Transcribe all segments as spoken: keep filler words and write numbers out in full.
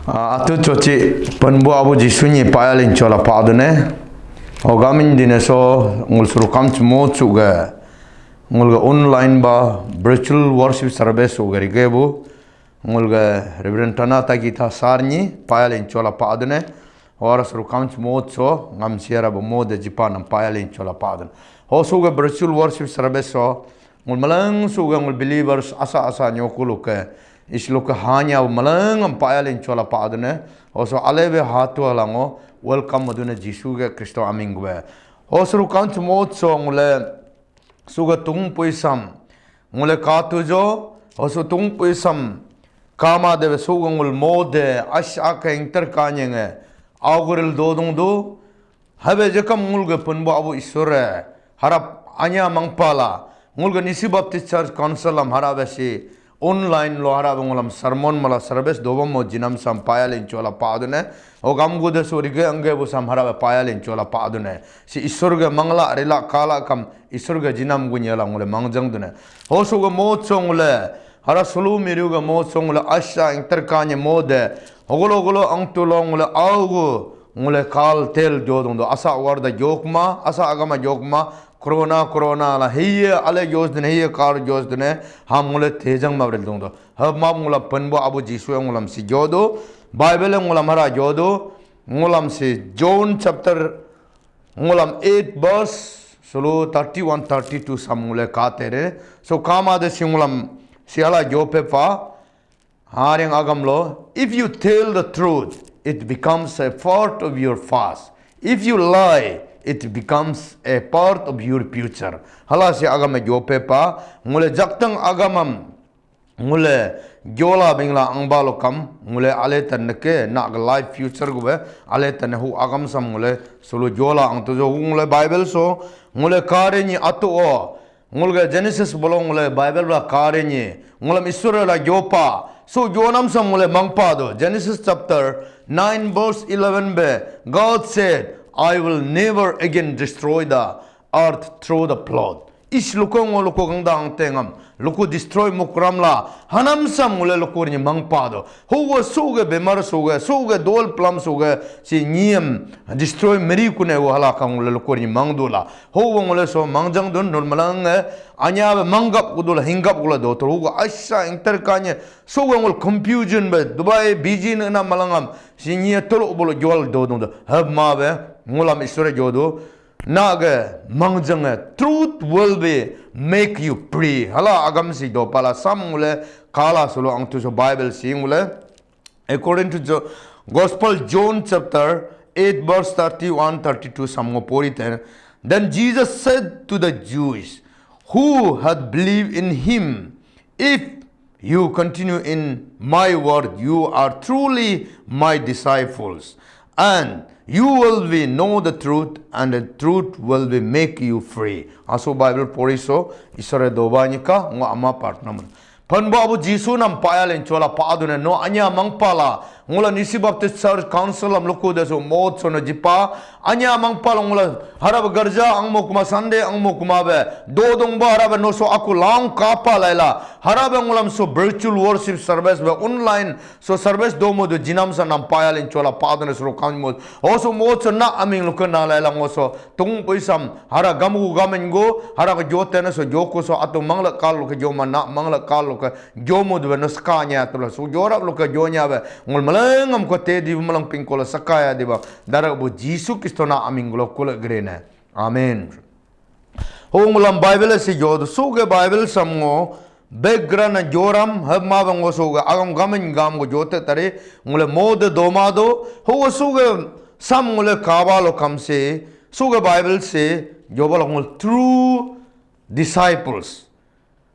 Ah, atu coci penbu abu Jisu ni payalin cola padune. O gamin dine so ngul suru kam cimo cuga ngul ga online ba virtual worship service uga rigebu ngul ga Reverend Tanata Gita sar ni payalin cola padune. Ora suru kam cimo co ngam siara ba mo de jipa nam payalin cola padune. Ho suga virtual worship service so ngul malang suga ngul believers asa asa nyokulu ke islu ke hanya malang am payalin cola padune. Oso alebe hatu alango welcome madune Jisu ge Kristo aming gwe. Osru kan chumot so ngule suga tung puisam ngule katu jo oso tung puisam kama debe suga ngul mode ash aka ingter kanyenge auguril dodung du. Habe jekam ngulge penbu abu isure harap anya mangpala ngulge Nyishi Baptist Church Council am harap si online lo harap ngulam sermon mala service dobam mo jinam sam payalin cola padune. O gam gude surige angge bu sam harap payalin cola padune. Si isurge mangla rila kala kam isurge jinam gunyela ngule mangjang dune. Ho suge mo chong le hara sulu miru ga mo song le asha ingter kanye mo de. Ogolo ogolo ang tu long le au gu ngule kal tel jodong do asa war da jokma asa agama jokma corona corona la hiye ale jos dine hiye kar jos dine ham ngule tejang ma brel dong do. Hab ma ngula penbo abu Jisu ngulam si jodo. Bible ngulam hara jodo. Ngulam si John chapter ngulam eight verse sulu thirty-one thirty-two sam ngule katere. So kama de si ngulam si ala jope pa. Haring agam lo, if you tell the truth, it becomes a part of your past. If you lie, it becomes a part of your future. Hala si agam jope pa ngule jaktang agamam ngule jola bingla angbalo kam ngule ale tan neke nak life future gube ale tan hu agam sam ngule sulu jola ang tujo ngule Bible so ngule kare ni atu o ngulge Genesis bolo ngule Bible la kare ni ngulam Israel la jopa so jonam sam ngule mangpa do. Genesis chapter nine verse eleven be God said, I will never again destroy the earth through the flood. Ish luko ngo luko gangdang tengam luko destroy mukram la hanam sam ngule luko ni mangpa do. Hugo suge bemar suge suge dol plam suge si niem destroy meri kune wo hala kang ngule luko ni mangdu la. Hugo ngule so mangjang dun nul malang anya be manggap kudul hinggap kula do to hugo asha inter kanye suge ngul confusion be Dubai Beijing na malangam si nie tolo bolo jol do do. Hab ma be ngulam isure jodo. Nage mangjang eh, truth will be make you free. Hala agam si do pala sam ngule kala solo ang tu so Bible si ngule. According to Jo- Gospel John chapter eight verse thirty-one thirty-two sam ngo pori ten. Then Jesus said to the Jews who had believed in him, if you continue in my word, you are truly my disciples, and you will be know the truth, and the truth will be make you free. Aso Bible poriso isore doba nyika ngo ama partner mun. Pan bo abu Jisu nam payalen chola pa adune no anya mangpala ngula Nyishi Baptist Church Council am luku desu mot sono jipa anya mangpala ngula harap garja angmo kuma Sunday angmo kuma be dodong ba harap no so aku laung kapa laila harap ngulam so virtual worship service be online so service domo do jinam sa nam payalen chola pa adune suru kan mo oso mot so na aming luku na laila ngo so tung puisam hara gamu gamen go hara ga jote na so joko so atu mangla kal luku joma na mangla kal luku jomu dwe no skanya tula su jorap luka jonya be ngul malengam ko te di malang pingkola sakaya di ba darak bu Jisu Kristo na aming gulo kula grene. Amen. Ho ngulam Bible si jodu suge Bible sam ngo background na joram hab ma ba ngo suge agam gamen gam go jote tare ngule mode doma do ho suge sam ngule kabalo kam se suge Bible se jobalo ngul true disciples.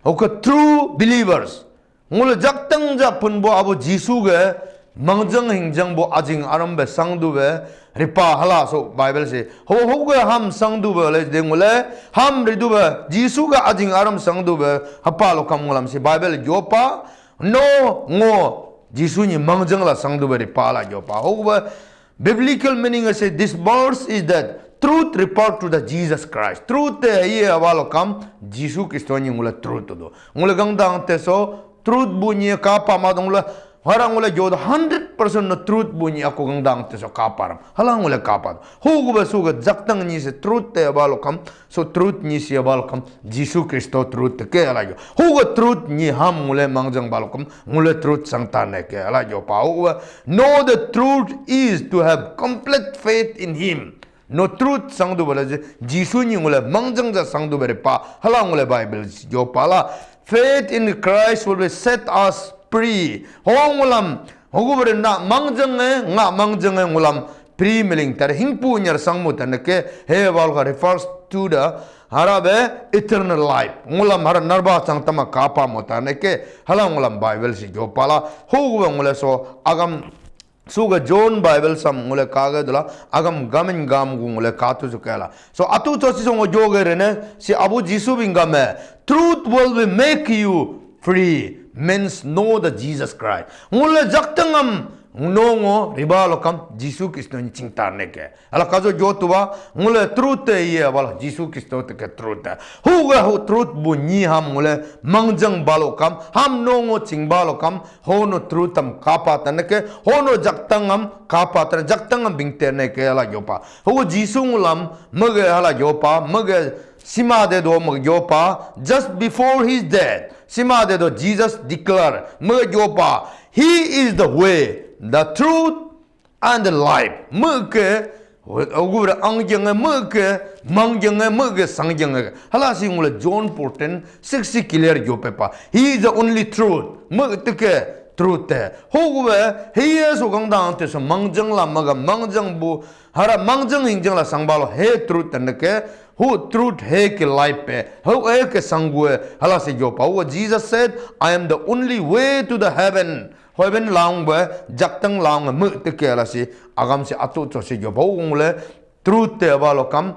Oke true believers. Ngule jaktang ja punbo abu Jisu ge mangjang hingjang bo ajing aram be sangdu be ripa hala so Bible se. Ho ho ge ham sangdu be le de ngule ham ridu be Jisu ge ajing aram sangdu be hapa lo kam ngulam si Bible jopa no ngo Jisu ni mangjang la sangdu be ripa la jopa. Ho be Biblical meaning is this verse is that truth report to the Jesus Christ. Truth te ye awalo kam Jisu Kristo ni ngula truth do. Ngula gang dang te so truth bu ni ka pa ma dong la Harang ngule jodo hundred percent no truth bu nyi aku gangdang te so kaparam. Halang ngule kapat. Hugu ba suga jaktang nyi se truth te abalo kam. So truth nyi se abalo kam. Jisu Kristo truth te ke ala jo. Huga truth nyi ham ngule mangjang balo kam. Ngule truth sangta ne ke ala jo pa. Huga, know the truth is to have complete faith in him. No truth sangdu bala je, Jisu ni ngule mangjang ja sangdu bere pa, hala ngule Bible jo pala. Faith in Christ will be set us free. Ho ngulam, hogu bere na mangjang e, nga mangjang e ngulam free miling tar hingpu nyar sangmu tan ke, he wal ka refers to the harabe eternal life. Ngulam hara narba sang tama kapa mo tan ke, hala ngulam Bible si jo pala. Hogu ngule so agam Suga John Bible sam ngule kage dula agam gamin gam gu ngule katu sukela. So atu to si songo joge rene si Abu Jisu bingame. Truth will be make you free means know the Jesus Christ. Ngule jaktangam nongo ribalo kam Jisu Kristo ni chingtar neke. Ala kajo jo tuba ngule truth te ye bala Jisu Kristo te ke truth te. Huga hu truth bu nyi ham ngule mangjang balo kam ham nongo ching balo kam Hono truth am kapa tanake, hono jaktang am kapa tan, jaktang am bingte ne ke ala jopa. Ho Jisu ngulam mege ala jopa, mege sima de do mege jopa, just before his death, sima de do Jesus declare mege jopa, he is the way, the truth, and the life. Meke, ogura ang jenge meke, mang jenge meke, sang jenge. Hala si ngule John fourteen six si clear jo pepa. He is the only truth. Meke teke truth te. Hogu he ye so gang dang te so mang jeng la maga mang jeng bu. Hara mang jeng hing jeng la sang balo he truth te neke. Hu truth he ke life pe. Hu he ke sang gue. Hala si jo pa. Hu Jesus said, I am the only way to the heaven. Hoben laung ba jaktang laung mu teke la si agam si atu cho si jo bau ngule truth te ba lo kam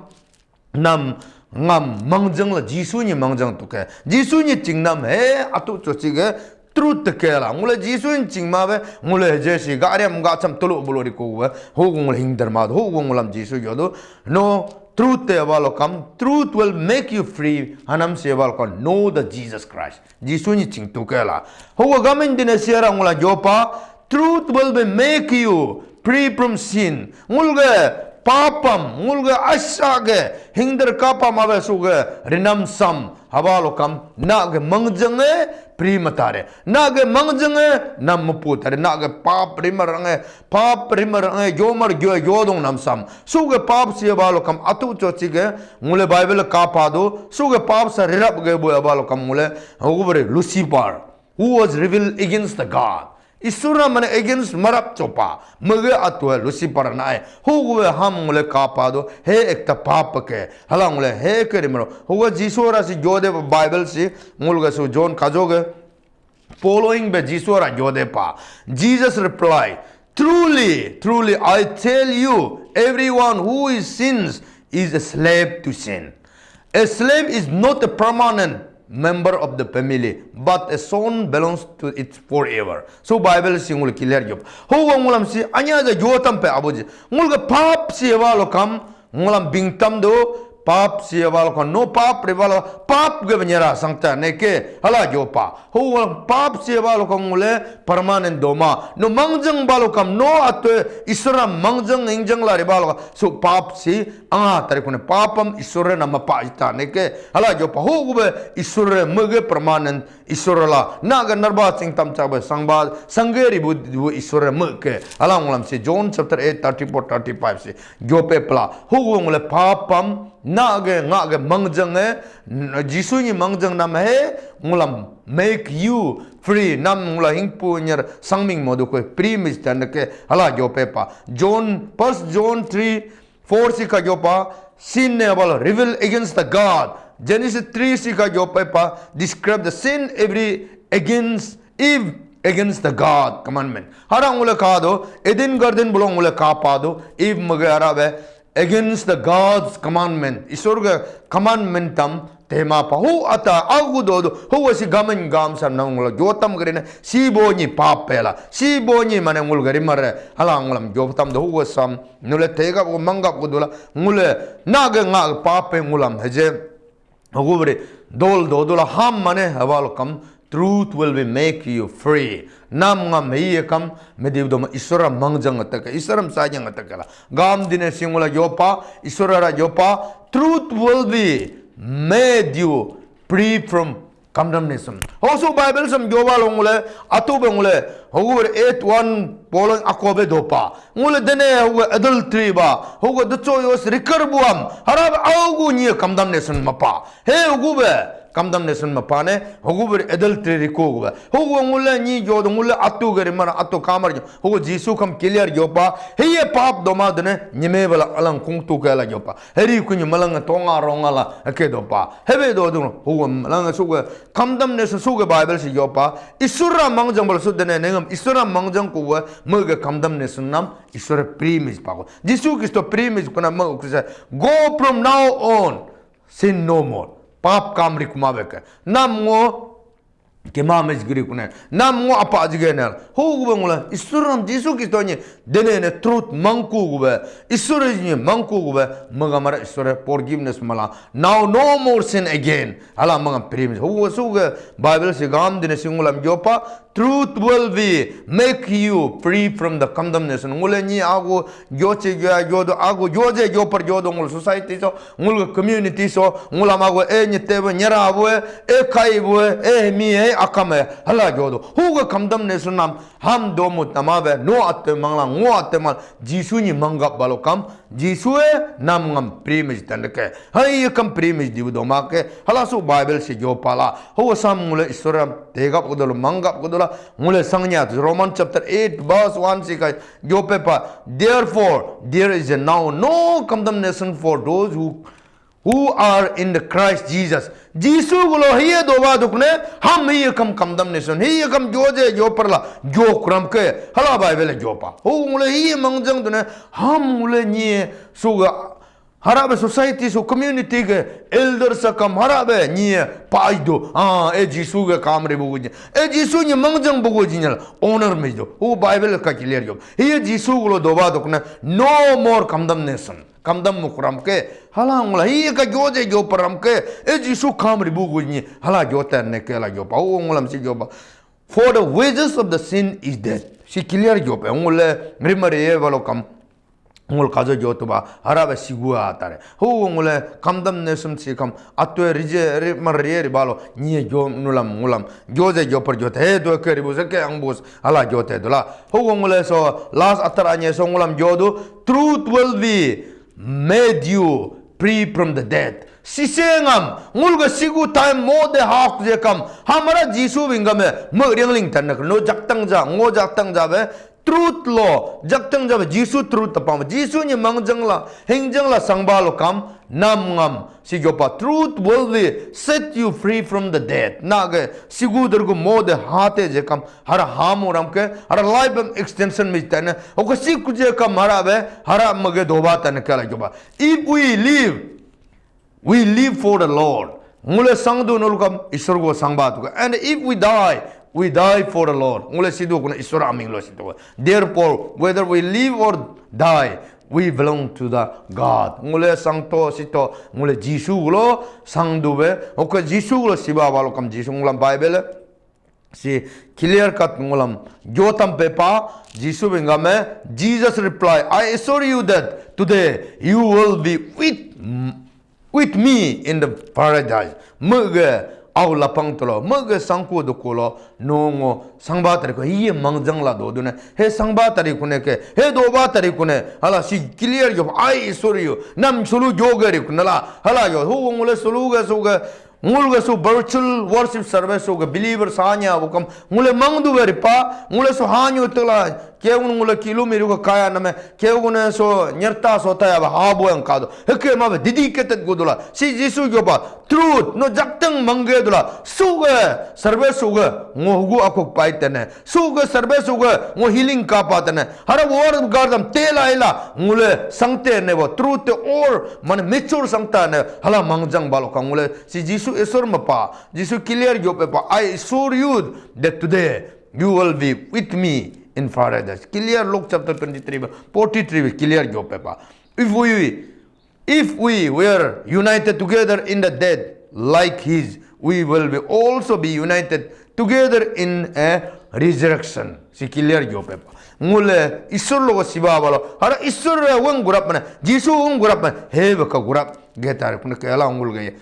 nam ngam mangjang la Jisu ni mangjang tuke. Jisu ni ching nam he atu cho si ge truth teke la ngule Jisu ni ching ma be ngule je si ga riam ga cham tulu bulu ri ko be ho ngule hing derma ho ngulam Jisu jo do no truth te ba lo kam truth will make you free hanam se ba lo kam know the Jesus Christ. Jisu ni ching tuke la. Ho gamin dine siara ngula jopa, truth will be make you free from sin. Ngulge papam, ngulge asage, hingder kapam abe suge rinam sam, habalo kam, nage mangjenge, free matare. Nage mangjenge, nam mupu tare. Nage pap rimarange, pap rimarange, jomar jo jodong nam sam. Suge pap si habalo kam atu chochige, ngule Bible kapa do, suge pap sa rirap ge bu habalo kam ngule, However, Lucifer, who was rebel against the God. Isura mane against marap chopa. Mege atue Lucifer nae. Howe ham ngule kapa do. He ekta pap ke. Hala ngule he ke rimro. Howe Jisu ra si jode Bible si ngulga su John kajoge. Following be Jisu ra jode pa. Jesus reply, Truly, truly, I tell you, everyone who is sins is a slave to sin. A slave is not a permanent member of the family, but a son belongs to it forever. So Bible si ngul clear job. Ho ngulam si anya ja jotam pe abuji. Ngul ga pap si eva lo kam ngulam bingtam do pap si eva lo kam no pap reva lo pap ge banyara sangta neke hala jopa. Ho pap si ba lo kam ngule permanent doma. No mangjang ba lo kam no atwe Isura mangjang ingjang la ri ba lo kam. So pap si anga tari kune papam Isura nama pa ita neke. Hala jopa ho gube Isura mege permanent Isura la. Naga narba sing tam chabe sangba sangge ribu bu Isura meke. Hala ngulam si John chapter eight thirty-four thirty-five si jope pla. Ho gube ngule papam Nage ngage mangjang eh, n-, Jisu ni mangjang nam he, ngulam make you free, nam ngula hingpu nyer sangming modu koi free mis tan ke hala jo pepa. John, First John three four si ka jo pa, sin ne bal rebel against the God. Genesis three si ka jo pepa, describe the sin every against Eve against the God commandment. Hara ngule ka do, Eden garden bulong ngule ka pa do, Eve mage hara be, against the God's commandment. Isor ge commandment tam tema pa hu ata agu do do hu si gamen gam sam na ngula jotam gere ne si bo ni pap pela si bo ni mane ngul gari mare hala ngulam jotam do hu sam nule tegap gu mangap gu dula ngule nage nga pap pe ngulam heje Hogubri dol dodula ham mane hawal kam truth will be make you free. Nam ngam hei kam medi doma Iswara mangjang ataka, Iswara sajang ataka la. Gam dine singula yopa, Iswara yopa, truth will be made you free from condemnation. Hosu Bible sam yoba lo ngule, atu be ngule, hogu eight one polon akobe dopa. Ngule dene hogu adultery ba, hogu ducho yos rikar buam, harab augu nye condemnation mapa. He hogu be condemnation mapa ne, hogu be adultery riko gu be. Hogu ngule nyi jodo ngule atu gari mara atu kamar jo. Hogu Jisu kam clear yopa. Heye pap doma dene, nyime bala alang kung tu kela yopa. Heri kunyi malang tonga ronga la ake dopa. Hebe do dun, hogu malang suga condemnation suga Bible si yopa. Iswara mangjang bal su dene nengam Iswara mangjang kuwa mege condemnation nam Iswara premise pako. Jisu Kristo premise kuna mege kusa, "Go from now on, sin no more." Pap kam ri kuma beke. Nam ngo kema mej giri kune. Nam ngo apa jige ne. Hogu be ngula Iswara nam Jisu Kristo ni dene ne truth mangku gu be. Iswara ni mangku gu be. Mega mara Iswara forgiveness mala. Now no more sin again. Hala mangam premise. Hogu suga Bible si gam dine singulam yopa. Truth will be make you free from the condemnation. Ngule ni agu yoche yoya yodo agu yoje yopar yodo ngul society so, ngul community so, ngul amagu e nyite bu, nyera bu, e kai bu, e mi, e akam e hala yodo. Hogu condemnation nam ham domut nama be, no atte mangla, ngo atte mal, Jisu ni manggap balo kam, Jisu e nam ngam premise tandake. Hai kam premise dibu doma ke, hala su Bible si yopala. Hogu sam ngule Iswara tegap kudolo, manggap kudola, ngule sangnya, Roman chapter eight verse one si kai yope pa. Therefore, there is a now no condemnation for those who, who are in the Christ Jesus. Jisu gulo hiye doba dukne, ham hiye kam condemnation, hiye kam joje joparla, jo kuram ke, hala Bible jopa. Hogu ngule hiye mangjang dune, ham ngule ni suga Harabe society so community ke elder sakam harabe ni paido. Ah, e Jisu ke kamre bugu ji. E Jisu ni mangjang bugu ji nyal honor me do. O Bible ka clear jo. Hiye Jisu gulo doba dokna no more condemnation. Condemn mukuram ke hala ngula hiye ka joje jo param ke e Jisu kamre bugu ni hala jota ne ke la jo pa. O ngulam si jo pa. For the wages of the sin is death. Si clear jo pa. Ngule rimare ye valo kam. Ngul kajo jotuba, haraba sigua tare. Hu ngule condemnation si kam, atwe rije, ri, mar rie ribalo, nye jo nulam ngulam. Joje jopar jote, he do ke ribu se ke angbus, ala jote dula. Hu ngule so, last atar anye so ngulam jodu, truth will be made you free from the death. Sise ngam, ngul ga sigu time mo de hak je kam, hamara Jisu bingame, me riangling tan nak, no jaktang ja, ngo jaktang ja be, Truth lo, jaktang jab Jisu truth tapam. Jisu ni mangjang la, hingjang la sangba lo kam, nam ngam, si jopa. Truth will be set you free from the death. Na ge, sigu dergu mo de hate je kam, hara hamu ram ke, hara life am extension mi tane. Oka si kuje kam hara be, hara mage doba tane kala jopa. If we live, We live for the Lord. Ngule sangdu nulkam Isur go sangba tuka. And if we die, we die for the Lord. Ngule sidu kuna Isur aming lo situ. Therefore, whether we live or die, we belong to the God. Ngule sangto sito, ngule Jisu gulo sangdu be. Oka Jisu gulo siba balo kam Jisu ngulam Bible. Si clear cut ngulam jotam pepa, Jisu bingame, Jesus reply, I assure you that today you will be with, with me in the paradise. Mege au lapang tolo, mege sangku dukulo, nongo sangba tari ko, iye mangjang la do dune, he sangba tari kune ke, he doba tari kune, hala si clear jo, I assure you, nam sulu joge ri kunala, hala jo, hu ngule sulu ge suge, Ngulga su virtual worship service su ga believer sanya bukam ngule mangdu beri pa ngule su hanyu tela keun ngule kilu miru ga kaya name keun so nyerta so taya ba habu yang kado heke ma ba dedicated gudula si Jisu joba truth no jakteng mangge dula su ga service su ga ngohugu akuk pai tene su ga service su ga ngo healing kapa tene hara war gardam tela ila ngule sangte ne bo truth te or man mature sangta ne hala mangjang balo ka ngule Si Jisu isur mapa, Jisu clear job pepa, I assure you that today you will be with me in paradise. Clear Luke chapter twenty-three, verse forty-three, verse clear job pepa. If we, if we were united together in the death like his, we will be also be united together in a resurrection. Si clear jope pa. Ngule Isur logo siba balo. Hara Isur weng gurap mana. Jisu weng gurap mana. Hebe ka gurap. Getar kuna kela ngul ge.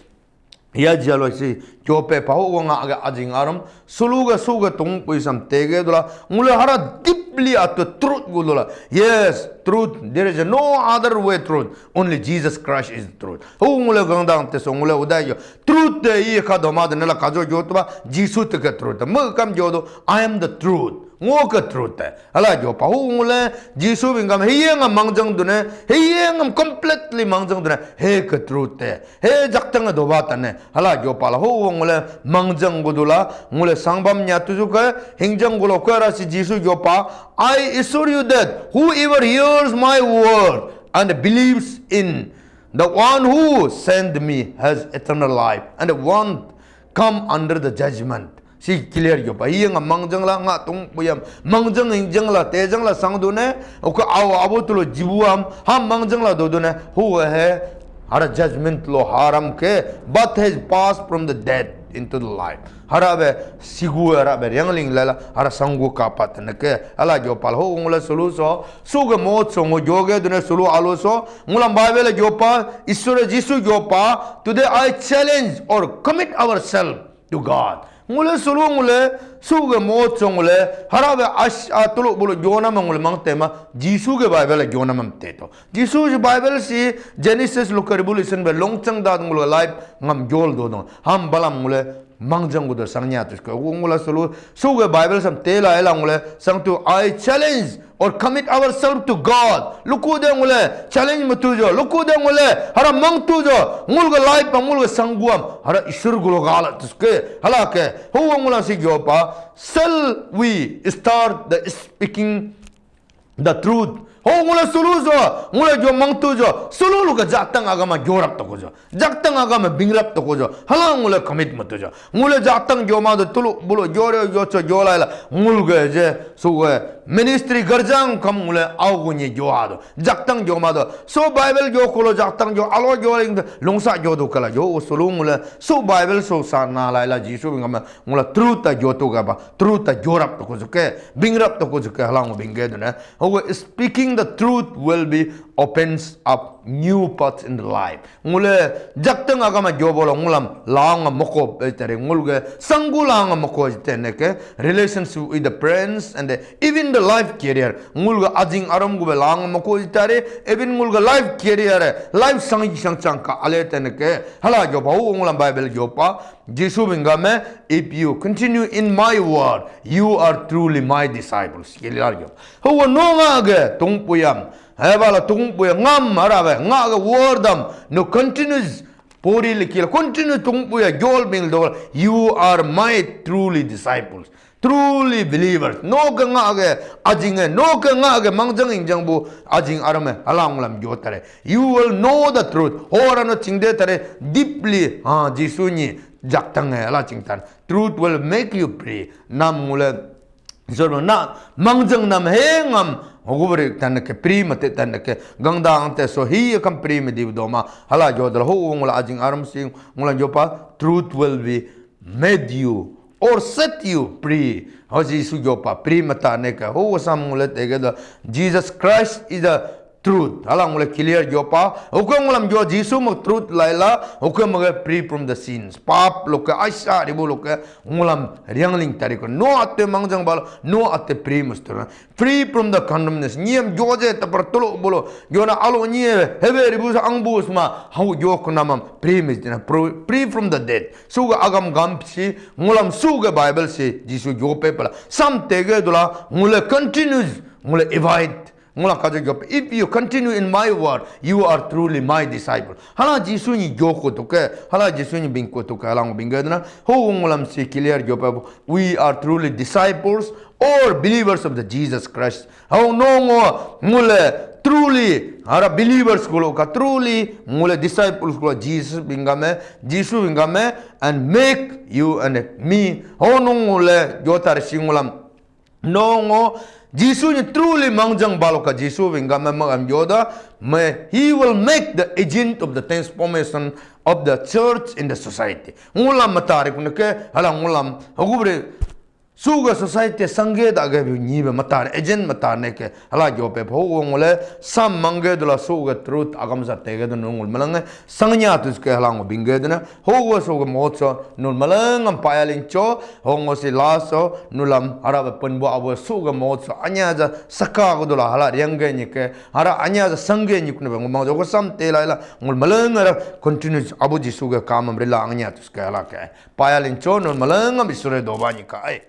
Ya jalo si jope pa ho wanga aga ajing aram. Suluga suga tung puisam tege dula. Ngule hara deeply atu truth gulula. Yes, truth. There is no other way truth. Only Jesus Christ is the truth. Ho ngule gangdang te so ngule udai jo. Truth te iye ka doma de nela kajo jo tuba Jisu te ke truth. Me kam jo do, "I am the truth." Ngo ke truth te. Hala jo pa hu ngule Jisu bingam hiye ngam mangjang dune, hiye ngam completely mangjang dune, he ke truth te. He jaktang doba tane. Hala jo pa la hu ngule mangjang gudula, ngule sangbam nya tuju ke, hingjang gulo ke rasi Jisu jo pa, "I assure you that whoever hears my word and believes in the one who sent me has eternal life and won't come under the judgment." Si clear jo pa. Iya nga mangjang la nga tung puyam. Mangjang ingjang la tejang la sang dune. Oka aw abo tulo jibuam. Ha mangjang la do dune. Who he hara judgment lo haram ke. But has passed from the death into the life. Hara be sigu hara be riangling lala hara sanggu kapat neke. Ala jo pal ho ngula sulu so. Suga mot so ngo joge dune sulu alo so. Ngulam Bible jopa, Isura Jisu jopa, "Today I challenge or commit ourselves to God." Ngule sulu ngule, suga mot so ngule, harabe ash atulu bulu jona ma ngule mang tema, Jisu ge Bible jona mam teto. Jisu ge Bible si Genesis luka Revelation be longchang dad ngule life ngam jol do dong. Ham balam ngule mangjang gudo sangnya tuske. Ngula sulu, suga Bible sam tela ela ngule, sang tu, "I challenge or commit ourselves to God." Luku de ngule challenge matu jo. Luku de ngule hara mangtu jo. Ngulga life pa ngulga sangguam hara Isur gulo gala tuske. Hala ke. Huwa ngula si gyopa. Shall we start the speaking the truth? Ho ngula sulu jo. Ngula jo mangtu jo. Sulu luka jatang agama gyorap toko jo. Jaktang agama bingrap toko jo. Hala ngule commit matu jo. Ngule jaktang jo ma do tulu bulo jo re jo cho jo lai la. Ngul ge je su ge ministry garjang kam ngule au gu ni jo ado. Jaktang jo ma do. So Bible jo kulo jaktang jo alo jo ring lungsa jo do kala jo sulu ngule. So Bible so sa na lai la Jisu bingam ngula truth ta jo to ga ba. Truth ta jorap toko jo ke. Bingrap toko jo ke hala ngu bingge do ne. Ho speaking the truth will be opens up new paths in the life. Ngule jaktang agama jobolo ngulam laanga moko tare ngulge sanggu laanga moko tene ke relationship with the friends and the, even the life career. Ngulge ajing aram gube laanga moko tare even ngulge life career, life sangi sangchang ka ale tene ke hala jopa hu ngulam Bible jopa Jisu bingame, "If you continue in my word, you are truly my disciples." Kili arjo. Huwa no nga ge tung puyam. Hebala tung puyam ngam harabe nga ge word am no continuous pori likil continue tung puya jol bing dol. You are my truly disciples. Truly believers. No ke nga ge ajing e, no ke nga ge mangjang ingjang bu ajing aram e, alang lam jo tare. You will know the truth. Hora no chingde tare deeply. Ha, Jisu ni jaktang e, ala chingtan. Truth will make you free. Nam ngule, so na, mangjang nam he ngam, hogubri tan ke free mate tan ke, gangda ang te so hi kam free me div doma, hala jo dal ho ngula ajing aram sing, ngula jopa, truth will be made you or set you free. Ho Jisu jopa, free mata ne ke, ho sam ngule te ke do, Jesus Christ is the truth. Hala ngule clear jopa. Oke ngulam jo Jisu mak truth laila. Oke mage free from the sins. Pap loke aisa ribu loke ngulam riangling tariko. No ate mangjang balo. No ate free mustura. Free from the condemnation. Niyam joje tapar tolo bolo. Jona alo niye hebe ribu sa angbu sma. Hau jo kunamam free mistina. Free from the death. Suga agam gam si ngulam suga Bible si Jisu jo pepala. Sam tege dula ngule continues. Ngule invite. Ngula kajo jope, "If you continue in my word, you are truly my disciple." Hala Jisu ni joko tuke, hala Jisu ni bingko tuke, hala ngo bingga dana. Ho ngulam si clear jope, we are truly disciples or believers of the Jesus Christ. Ho no ngo ngule truly, hara believers kulo ka truly, ngule disciples kulo Jesus bingame, Jisu bingame, and make you and me. Ho no ngule jotar si ngulam. No ngo, Jisu ni truly mangjang baloka Jisu bingga me magam yoda, me, he will make the agent of the transformation of the church in the society. Ngulam matari kuneke, hala ngulam, hagubri, Suga society sangge da ge bi nyi be matar agent matar ne ke hala gyo pe pho ngule sam mangge dula suga truth agam sa tege dun ngul malang sangnya tus ke hala ngo bingge dun ho go suga mot so nul malang am payalin cho ho ngo si la so nulam hara be pen bo abo suga mot so anya ja saka go dula hala riangge ni ke hara anya ja sangge ni kune be ngumang jo go sam te lai la ngul malang ara continue abu Jisu ge kamam rila anya tus ke hala ke payalin cho nul malang am isure doba ni ka ai.